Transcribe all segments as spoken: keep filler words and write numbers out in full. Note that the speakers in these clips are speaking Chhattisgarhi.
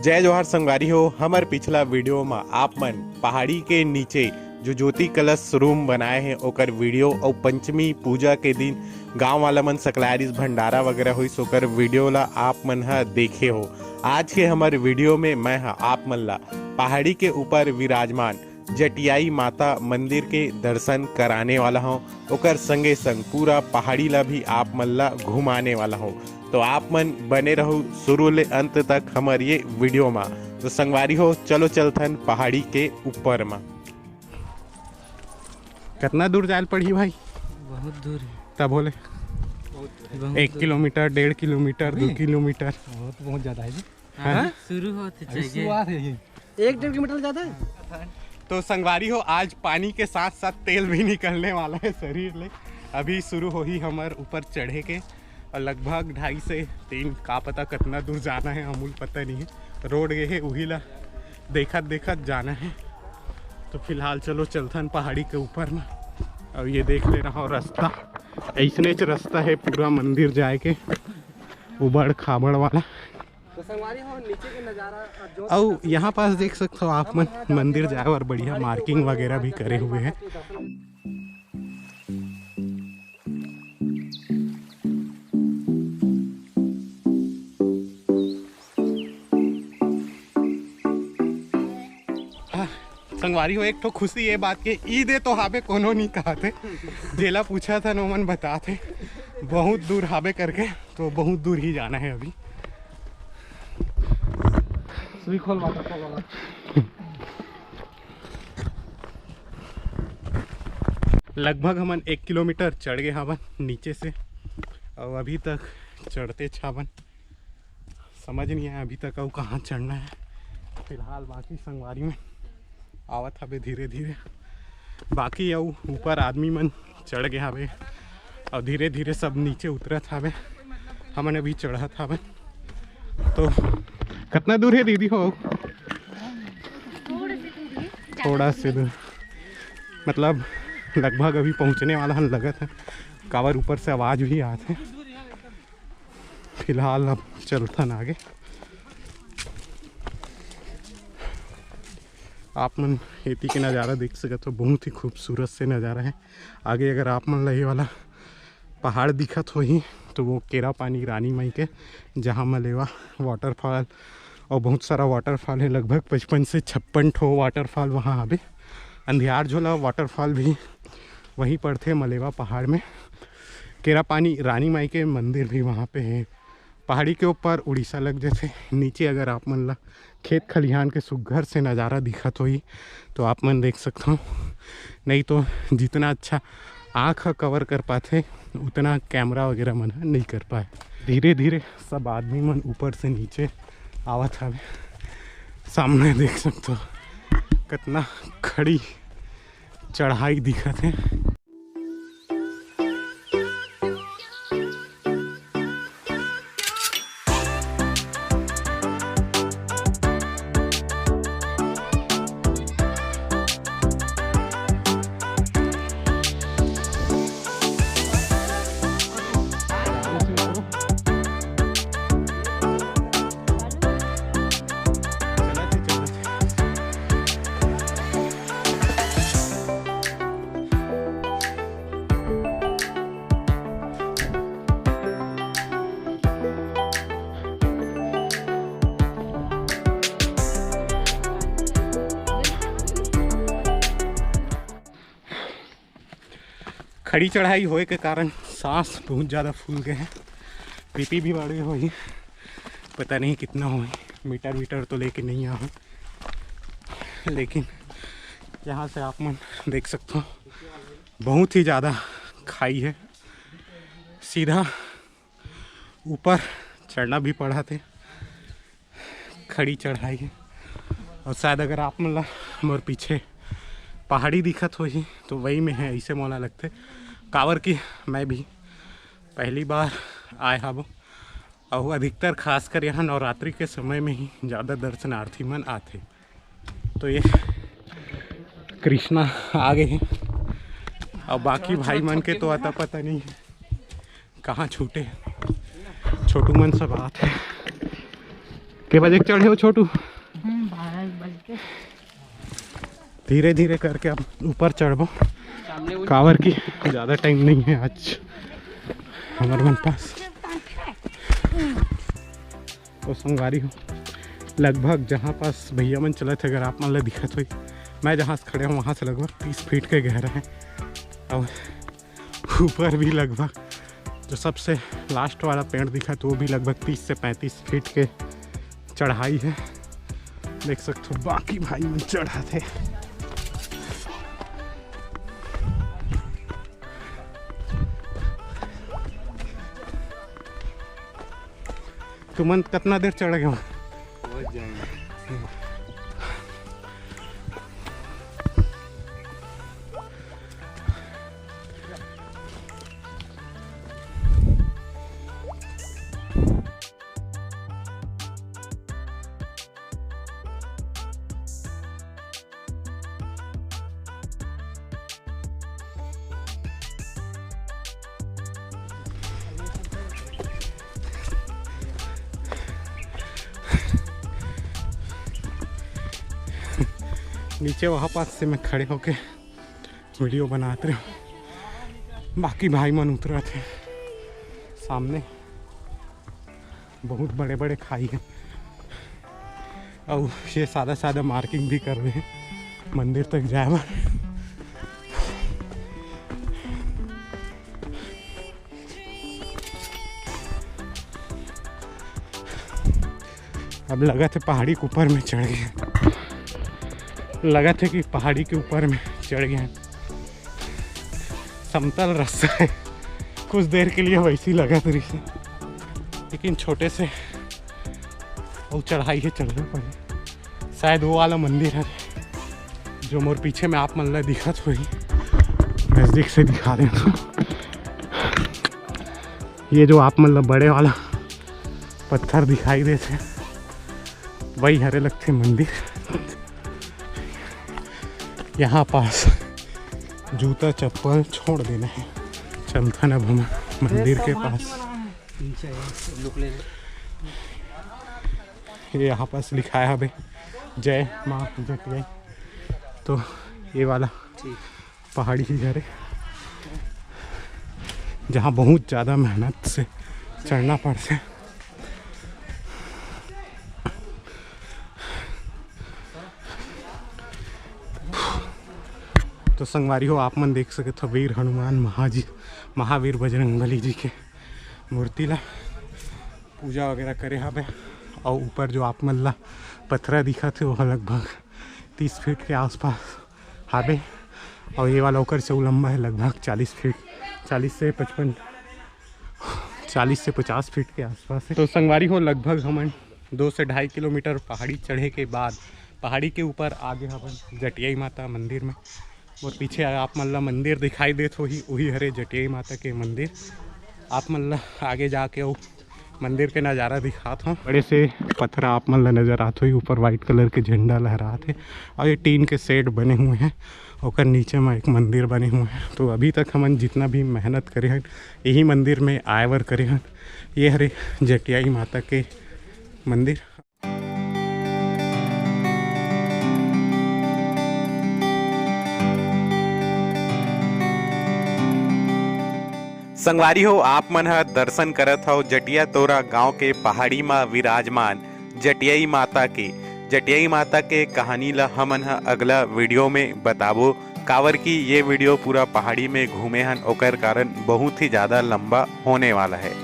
जय जोहार संगवारी हो, हमर पिछला वीडियो म आप मन पहाड़ी के नीचे जो ज्योति कलश रूम बनाए हे ओकर वीडियो अउ पंचमी पूजा के दिन गांव वाला मन सकलारिस भंडारा वगैरह होइस ओकर वीडियो ला आप मन ह देखे हो। आज के हमर वीडियो में मैं ह आप मन ला पहाड़ी के ऊपर विराजमान जटियाई माता मंदिर के दर्शन कराने वाला हूँ, ओकर संगे संग पूरा पहाड़ी ला भी आप मन ला घुमाने वाला हूँ। तो आप मन बने रहू शुरू ले अंत तक हमर ये वीडियो मा। तो संगवारी हो, चलो चलथन पहाड़ी के ऊपर मा। कितना दूर जायल पड़ही भाई? बहुत दूर है। तब होले बहुत एक दूर। किलोमीटर, डेढ़ किलोमीटर, दो अभी? किलोमीटर। बहुत, बहुत ज़्यादा है जी। हाँ? हाँ? शुरू होते अभी चाहिए। शुरुआत है ये। एक डेढ़ किलोमीटर ज़्यादा है। तो संगवारी हो, आज पानी के साथ साथ तेल भी निकलने वाला है शरीर ले। अभी शुरू होही हमर ऊपर चढ़े के और लगभग ढाई से तीन, का पता कितना दूर जाना है, अमूल पता नहीं है। रोड ये है, उही ला देखत देखत जाना है। तो फिलहाल चलो चलथन पहाड़ी के ऊपर ना। अब ये देख ले रहा हो रास्ता, ऐसने च रास्ता है पूरा मंदिर जाए के, उबड़ खाबड़ वाला। तो संगवारी हो, नीचे के नजारा, अ, जो अउ यहाँ पास देख सकते हो आप मन, मंदिर जाए बर बढ़िया मार्किंग वगैरह भी करे हुए हैं। हाँ, संगवारी हो, एक ठो खुशी ये बात के, ईद ए तो हाबे कोनो नहीं कहते, जेला पूछा था, ओमन बताते, बहुत दूर हाबे करके, तो बहुत दूर ही जाना है अभी। सुई खोल, वाटर खोल वाला। लगभग हमन एक किलोमीटर चढ़ गए हावन नीचे से, और अभी तक चढ़ते छावन, समझ नहीं आया अभी तक अउ कहाँ चढ़ना है। फिलहाल बाकी संगवारी मन आवत हवे धीरे धीरे, बाकी अउ ऊपर आदमी मन चढ़ गए हवे और धीरे धीरे सब नीचे उतरत हवे। हमन अभी चढ़त हवे। तो कितना दूर है दीदी हो? थोड़ा से दूर, मतलब लगभग अभी पहुँचने वाला हन लगत है, काबर ऊपर से आवाज़ भी आत है। फिलहाल अब चलथन आगे। आप मन एती के नज़ारा देख सकत हो, बहुत ही खूबसूरत से नज़ारा है। आगे अगर आप मन ला ये वाला पहाड़ दिखत होही तो वो केरा पानी रानी माई के, जहाँ मलेवा वाटरफॉल और बहुत सारा वाटरफॉल है, लगभग पचपन से छप्पन ठो वाटरफॉल वहाँ हवे। अंधियार झोला वाटरफॉल भी वहीं पड़थे मलेवा पहाड़ में। केरा पानी रानी माई के मंदिर भी वहाँ पे है। पहाड़ी के ऊपर उड़ीसा लग जाथे। नीचे अगर आप मन ला खेत खलिहान के सुग्घर से नज़ारा दिखत होही तो आप मन देख सकथो, नहीं तो जितना अच्छा आँख ह कवर कर पाथे उतना कैमरा वगैरह मन ह नहीं कर पाए। धीरे धीरे सब आदमी मन ऊपर से नीचे आवत हवे। सामने देख सकथो कितना खड़ी चढ़ाई दिखत है। खड़ी चढ़ाई होए के कारण सांस बहुत ज़्यादा फूल गए हैं, बीपी भी बढ़े होही, पता नहीं कितना होही, मीटर वीटर तो लेके नहीं आया हूँ, लेकिन यहाँ से आप मन देख सकते हो बहुत ही ज़्यादा खाई है, सीधा ऊपर चढ़ना भी पड़ा थे। खड़ी चढ़ाई है। और शायद अगर आप मन ला मोर पीछे पहाड़ी दिखत होही तो वही में है, ऐसे मोला लगथे, काबर कि मैं भी पहली बार आए हवो। और अधिकतर खासकर यहाँ नवरात्रि के समय में ही ज़्यादा दर्शनार्थी मन आथे। तो ये कृष्णा आ गए हैं और बाकी भाई मन के तो अता पता नहीं है कहाँ छूटे। छोटू मन सब आत है। के बजे के चढ़े हो छोटू? हम्म, बारह बज के। धीरे धीरे करके अब ऊपर चढ़बो, सामने वो काबर की ज़्यादा टाइम नहीं है आज हमर मन पास। तो संगवारी हो, लगभग जहाँ पास भैया मन चलत हे, अगर आप मन ला दिखत होई, मैं जहाँ से खड़े हूँ वहाँ से लगभग तीस फीट के गहरा है। और ऊपर भी लगभग जो सबसे लास्ट वाला पेड़ दिखत, वो भी लगभग तीस से पैंतीस फीट के चढ़ाई है। देख सकते हो, बाकी भाई मन चढ़त हे। तुमन कितना देर चढ़ गए हो? नीचे वहाँ पास से मैं खड़े होके वीडियो बनात रहे हूँ। बाकी भाई मन उतरत हे सामने। बहुत बड़े बड़े खाई है। और ये सादा सादा मार्किंग भी कर रहे हैं मंदिर तक जाए बर। अब लगत हे पहाड़ी के ऊपर में चढ़ गए, लगत हे कि पहाड़ी के ऊपर में चढ़ गए। समतल रास्ता है, कुछ देर के लिए वैसे ही लगत रही, लेकिन छोटे से और चढ़ाई है, चढ़ना पड़े। शायद वो वाला मंदिर है जो मोर पीछे में आप मन ला दिखत होही, नज़दीक से दिखा देना। ये जो आप मन ला बड़े वाला पत्थर दिखाई देथे, वही हरे लगथे मंदिर। यहाँ पास जूता चप्पल छोड़ देना है। चलथन अब हम मंदिर के पास। ये यहाँ पास लिखाय हवे जय माँ जटियाई। तो ये वाला पहाड़ी ही घर है, जहाँ बहुत ज़्यादा मेहनत से चढ़ना पड़थे। तो संगवारी हो, आप मन देख सकत हो वीर हनुमान महाजी, महावीर बजरंगबली जी के मूर्ति ला पूजा वगैरह करे हवे। और ऊपर जो आप मन ला पथरा दिखत हे, वो लगभग तीस फीट के आसपास हावे। और ये वाला ओकर से लंबा है, लगभग चालीस फीट, चालीस से पचपन, चालीस से पचास फीट के आसपास है। तो संगवारी हो, लगभग हमन दो से ढाई किलोमीटर पहाड़ी चढ़े के बाद पहाड़ी के ऊपर आगे हवन जटियाई माता मंदिर में। और पीछे आप मन ला मंदिर दिखाई देत होही, वही हरे जटियाई माता के मंदिर। आप मन ला आगे जाके वो मंदिर के नज़ारा दिखात हूँ। बड़े से पथरा आप मन ला नजर आत होही, ऊपर वाइट कलर के झंडा लहरात हे और ये टीन के शेड बने हुए हैं, ओकर नीचे में एक मंदिर बने हुए हैं। तो अभी तक हमन जितना भी मेहनत करे हन, यही मंदिर में आए बर करे हन। ये हरे जटियाई माता के मंदिर। संगवारी हो, आप मन ह दर्शन करत हव जटिया तोरा गांव के पहाड़ी म विराजमान जटियाई माता के। जटियाई माता के कहानी ल हमन ह अगला वीडियो में बताबो, काबर कि ये वीडियो पूरा पहाड़ी में घूमे हन, ओकर कारण बहुत ही ज़्यादा लंबा होने वाला है।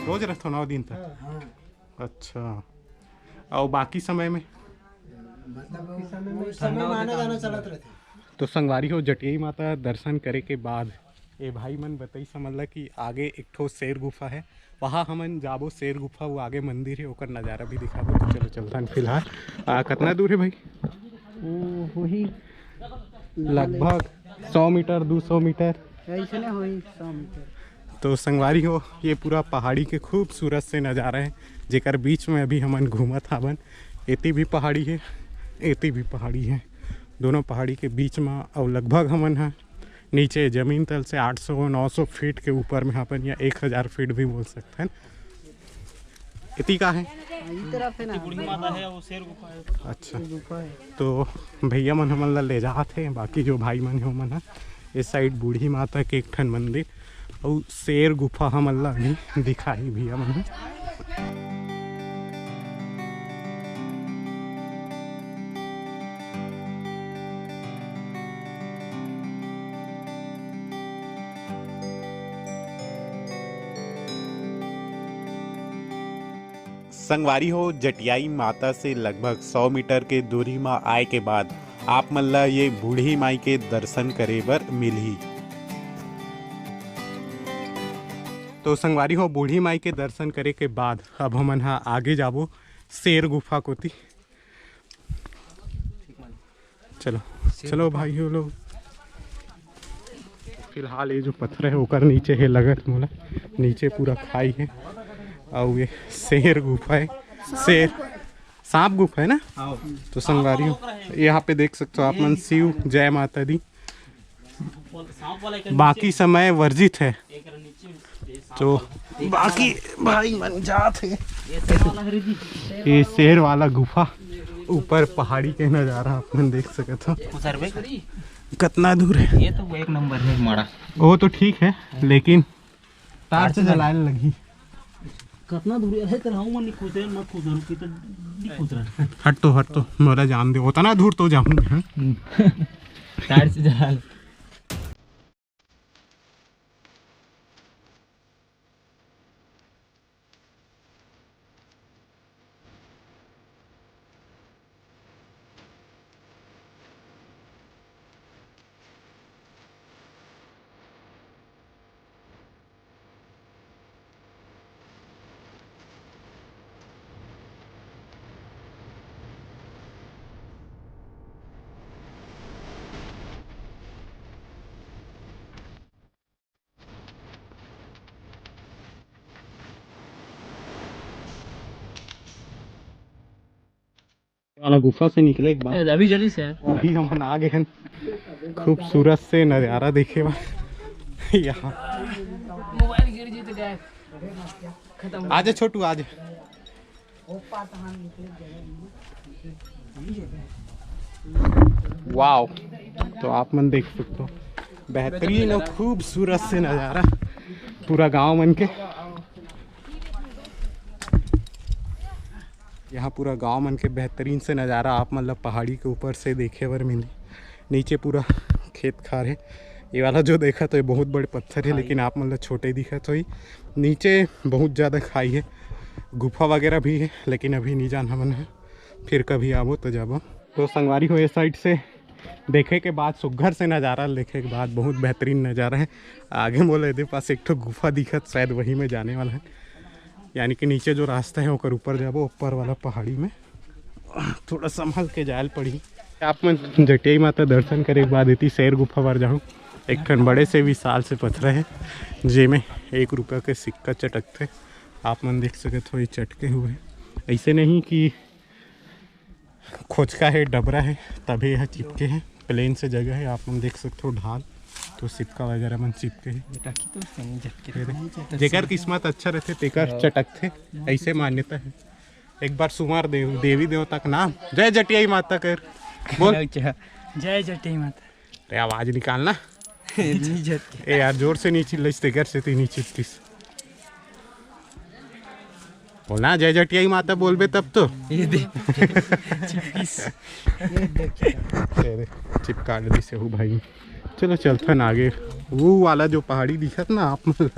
रोज रहथो नौ दिन तक? हाँ। अच्छा, और बाकी समय में? बाकी समय में उस समय में आना जाना चलत रहथे। तो संगवारी हो, जटियाई माता दर्शन करे के बाद ये भाई मन बताइस हमन ला कि आगे एक ठो शेर गुफा है, वहाँ हमन जाबो शेर गुफा, वो आगे मंदिर है, ओकर नज़ारा भी दिखाबो। तो चलो चलथन फिलहाल। आ, कितना दूर है भाई? वो वही लगभग सौ मीटर, दो सौ मीटर। ऐसे ना होई, सौ मीटर। तो संगवारी हो, ये पूरा पहाड़ी के खूबसूरत से नज़ारा है, जेकर बीच में अभी हमन घूमत हावन। एती भी पहाड़ी है, एती भी पहाड़ी है, दोनों पहाड़ी के बीच में। और लगभग हमन ह नीचे जमीन तल से आठ सौ नौ सौ फीट के ऊपर में अपन, या एक हज़ार फीट भी बोल सकते हैं। एती का है? हाँ, ये तरफ है ना। बूढ़ी माता है, वो शेर गुफा है। अच्छा। गुफा है। तो भैया मन हमन ला ले जात हे, बाकी जो भाई मन हे ओमन ह, इस साइड बूढ़ी माता के एक ठन मंदिर अउ शेर गुफा हमन ला भी दिखाही भैया मन ह। संगवारी हो, जटियाई माता से लगभग सौ मीटर के दूरी म आए के बाद आप मन ला ये बूढ़ी माई के दर्शन करे बर मिलही। तो संगवारी हो, बूढ़ी माई के दर्शन करे के बाद अब हमन ह आगे जाबो शेर गुफा कोती। चलो, चलो भाई हो लोग, फिलहाल ये जो पत्थर है ओकर नीचे है लगत मोला, नीचे पूरा खाई है। और ये शेर गुफा है, शेर सांप गुफा है ना। तो संगवारी हो, यहाँ पे देख सकते हो आप मन, शिव जय माता दी। बाकी समय वर्जित है। तो बाकी भाई मन जात है। ये शेर वाला गुफा, ऊपर पहाड़ी के नजारा अपन देख सकत हो। उतर बे। कितना दूर है? ये तो एक नंबर है माड़ा। वो तो ठीक है, लेकिन टार्च जलाए लगही। कितना दूर है? तेरा हूँ नहीं खुद है, मत खुद रुकी तो नहीं खुद रहा। हट तो, हट तो, मोला जान दे, उतना दूर तो जाऊँ मैं। टार्च जला ले। वाला गुफा से निकले एक बार। ए, अभी जल्दी से यार। अभी हमन आ गए हैं खूबसूरत से नज़ारा देखे बर। यहाँ मोबाइल गिर जी तो गायब। खत्म। आजा छोटू, आजा। वाओ, तो आप मन देख सकते हो, बेहतरीन और खूबसूरत से नज़ारा पूरा गांव मन के। यहाँ पूरा गांव मन के बेहतरीन से नज़ारा आप मन ला पहाड़ी के ऊपर से देखे बर मिली। नीचे पूरा खेत खार है। ये वाला जो देखा तो ये बहुत बड़े पत्थर है, लेकिन आप मन ला छोटे दिखत होही। नीचे बहुत ज़्यादा खाई है, गुफा वगैरह भी है, लेकिन अभी नहीं जान हमन है, फिर कभी आबो तो जाबो। तो संगवारी हो, ये साइड से देखे के बाद, सुग्घर से नज़ारा देखे के बाद, बहुत बेहतरीन नज़ारा है। आगे मोला एदे पास एक ठो गुफा दिखत, शायद वही में जाने वाला है। यानी कि नीचे जो रास्ता है ओकर ऊपर जाबो, ऊपर वाला पहाड़ी में। थोड़ा संभल के जायल पड़ी। आप मन जटियाई माता दर्शन करे के बाद एती शेर गुफा बर जाहू। एक ठन बड़े से विशाल से पत्थर है, जेमे एक रुपया के सिक्का चटकथे। आप मन देख सकत हो, ये चटके हुए हैं। ऐसे नहीं कि खोचका है, डबरा है, तभे यह चिपके है। प्लेन से जगह है, आप मन देख सकते हो ढाल, तो सिक्का वगैरह मन चिपके है। ये टाकी तो सही झटके ये देख, नहीं चटक जेकर सकता। किस्मत अच्छा रहथे, तेकर हाँ। चटकथे, ऐसे मान्यता है। एक बार सुमार देव, देवी देवता का नाम, जय जटियाई माता कर बोल। अच्छा, जय जटियाई माता। अरे, आवाज निकालना। नहीं झटके। ए यार, जोर से नहीं चिल्लाइस, तेकर से तो नहीं चिपकिस। बोलना, जय जटियाई माता बोलबे तब तो। ये दे। चिपकिस। अरे, चिपका दिस हूँ भाई। चलो, चलथन आगे। वो वाला जो पहाड़ी दिखत ना आप मन,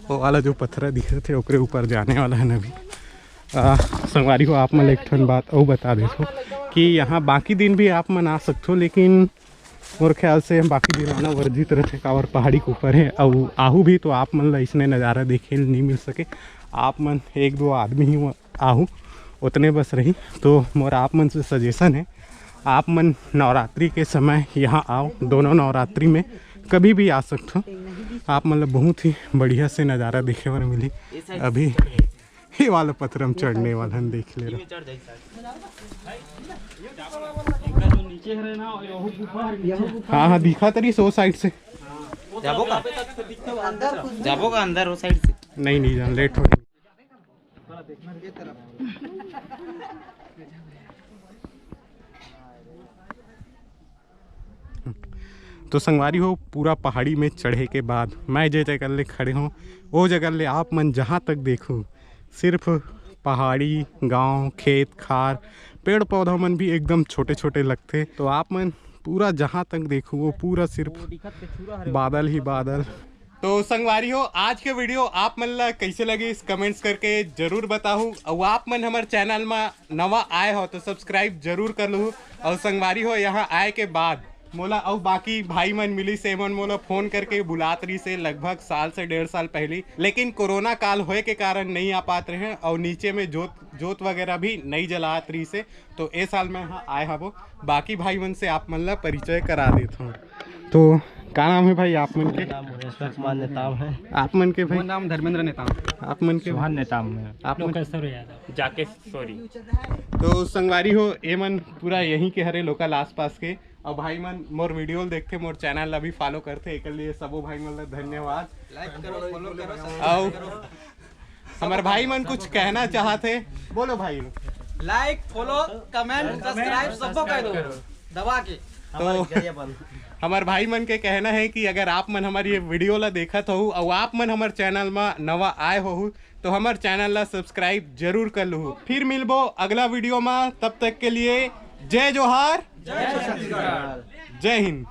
वो वाला जो पथरा दिखत है, ओकरे ऊपर जाने वाला है ना अभी। आ, संगवारी हो, आप मन ला एक ठन बात अउ बता देथो कि यहाँ बाकी दिन भी आप मन आ सकथो, लेकिन मोर ख्याल से बाकी दिन आना वर्जित रथे, काबर पहाड़ी के ऊपर हे, अउ आहू भी तो आप मन ला इसने नज़ारा देखे ल नहीं मिल सके। आप मन एक दो आदमी ही वहाँ आहू, उतने बस रही। तो मोर आप मन से सजेशन है, आप मन नवरात्रि के समय यहाँ आओ, दोनों नवरात्रि में कभी भी आ सकते हो। आप मन ला बहुत ही बढ़िया से नज़ारा देखे बर मिली। अभी ये वाला पत्थर हम चढ़ने वाला हम देख ले रहे। हाँ हाँ, दिखा तरी सो साइड से। जाबो का? जाबो का अंदर वो साइड से? नहीं नहीं जान, लेट हो। तो संगवारी हो, पूरा पहाड़ी में चढ़े के बाद मैं जे जगह ले खड़े हों, वो जगह ले आप मन जहाँ तक देखो, सिर्फ पहाड़ी, गांव, खेत खार, पेड़ पौधा मन भी एकदम छोटे छोटे लगथे। तो आप मन पूरा जहाँ तक देखो, वो पूरा सिर्फ बादल ही बादल। तो संगवारी हो, आज के वीडियो आप मन ला कैसे लगिस, कमेंट्स करके जरूर बताहू। अउ आप मन हमर चैनल मा नवा आए हो तो सब्सक्राइब जरूर कर लहू। अउ संगवारी हो, यहाँ आए के बाद मोला अउ बाकी भाई मन मिलिस, एमन मोला फोन करके बुलात रहिस हे लगभग साल से डेढ़ साल पहली, लेकिन कोरोना काल होए के कारण नहीं आ पात रहे अउ नीचे में जोत जोत वगैरह भी नहीं जलात रहिस हे। तो ए साल मैं यहाँ आए हवो, बाकी भाई मन से आप मन ला परिचय करा देत हूँ। तो का नाम है भाई आप मन के? नाम मुनेश्वर कुमार नेताम है। आप मन के भाई? मोर नाम धर्मेंद्र नेताम। आप मन के? सुभान नेताम है। आप मन? लोकेश्वर यादव। जाकेश सोरी। तो संगवारी हो, ए मन पूरा यहीं के हरे, लोकल आसपास के। और भाई मन मोर वीडियो ल देखथे, मोर चैनल ला भी फॉलो करथे, एकर लिए सबो भाई मन ला धन्यवाद। लाइक करो, फॉलो करो, सब्सक्राइब और करो। हमर भाई मन कुछ कहना चाहत हे, बोलो भाई। लाइक, फॉलो, कमेंट, सब्सक्राइब सबो कर दो दबा के। तो हमर भाई मन के कहना है कि अगर आप मन हमर ये वीडियो ला देखत हो और आप मन हमर चैनल मा नवा आए हो तो हमर चैनल ला सब्सक्राइब जरूर कर लहू। फिर मिलबो अगला वीडियो मा, तब तक के लिए जय जोहार, जय हिंद।